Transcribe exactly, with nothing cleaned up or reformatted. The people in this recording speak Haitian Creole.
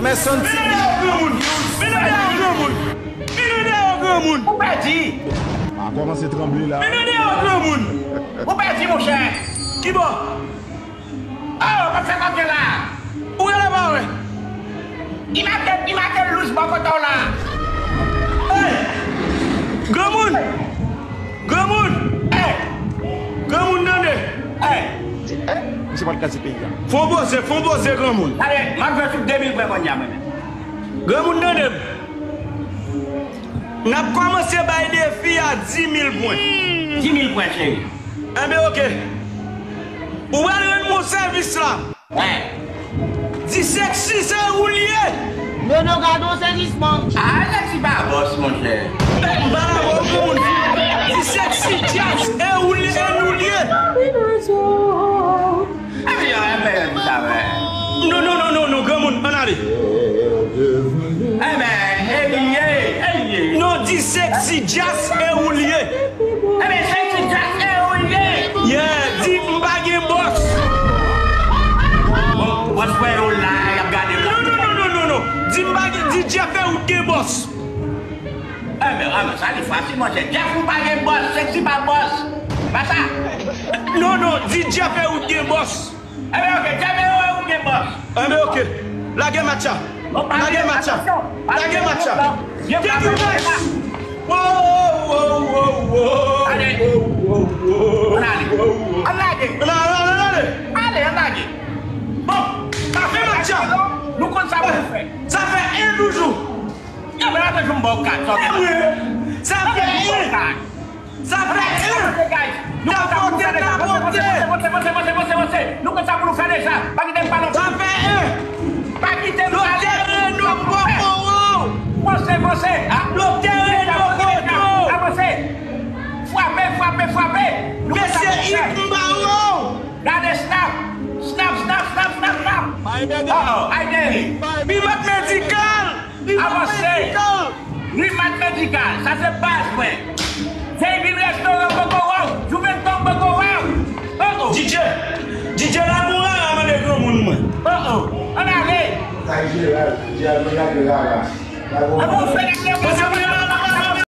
Men santi. Vin nan dèyè granmoun. Vin nan dèyè granmoun. Vin nan dèyè granmoun. Ou pèdi. A kòmanse tranble la. Vin nan dèyè granmoun. Ou pèdi, monchè. Kibò? Oh, w ap fè kòkè la. Ou rele pa wè. Li make, li make lous bò kote w la. Hey! Granmoun! Granmoun! Hey! Granmoun tande! Hey! Misye pral kraze peyi a. Fon poze, fon poze granmoun. Tande, m ap jwe sou de mil pwen kounye a, mwen menm. Granmoun tande m. N ap kòmanse bay defi a di mil pwen. Di mil pwen, cheri. Enben, oke. Ou pral rann mwen sèvis la. Di Sexy se ou l ye. Non, non, gade yon sezisman. Ah, Sexy pa bòs, monchè. M pa la wè granmoun. Di Sexy Jazz e ou l ye, e nou l ye. Epi yo, epi yo, sa vre. Non, non, non, non, non, granmoun, ann ale. Enben, e li ye, e li ye. Non, di Sexy Jazz e ou l ye. Enben, Sexy Jazz e ou l ye. Yeah, di m pa gen bòs. Bon, bòs mwen yo la, y ap gade m. Non, non, non, non, non, non. Di m pa gen, di Jeff e ou t gen bòs. Enben, enben, sa li fasil, monchè. Jeff ou pa gen bòs, Sexy pa bòs. Pa sa. Non, non, di Jeff e ou t gen bòs. Enben, oke, Jeff e ou gen bòs. Enben, oke. Lage match la. Lage match la. Lage match la. Depi match. Wo, wo, wo, wo. Ale. Ann ale. Ann lage. Ann ale, ann ale, ann ale. Ale, ann lage. Bon, sa fè match la. Nou konn sa pou nou fè. Sa fè en jou. Yo, men, atann, jou m ba w kat, sa. E mwen. Sa fè en. Sa fè en. Monte, guys. Nou konn sa pou nou fè deja. Monte, monte, monte, monte, monte, monte, monte. Nou konn sa pou nou fè deja. Pa kite m pale. Sa fè en. Pa kite m pale. Doktè Reno poko wo. Panse, panse. Ah. Doktè Reno poko. Avanse. Frape, frape, frape. Nou konn sa pou nou fè. Mesye Yves Mbawo. Gade snap. Snap, snap, snap, snap, snap. Oh, oh, Aiden. Primat medikal. Avanse. Primat medikal. Sa se baz mwen. Seyvil restoran poko wè w. Jouventon poko wè w. Oh, oh. D J. D J la pou rara mande granmoun mwen. Oh, oh. Ann ale. Kay Jeral, Jeral mwen gade rara. Avan w fè nèg yo. Pase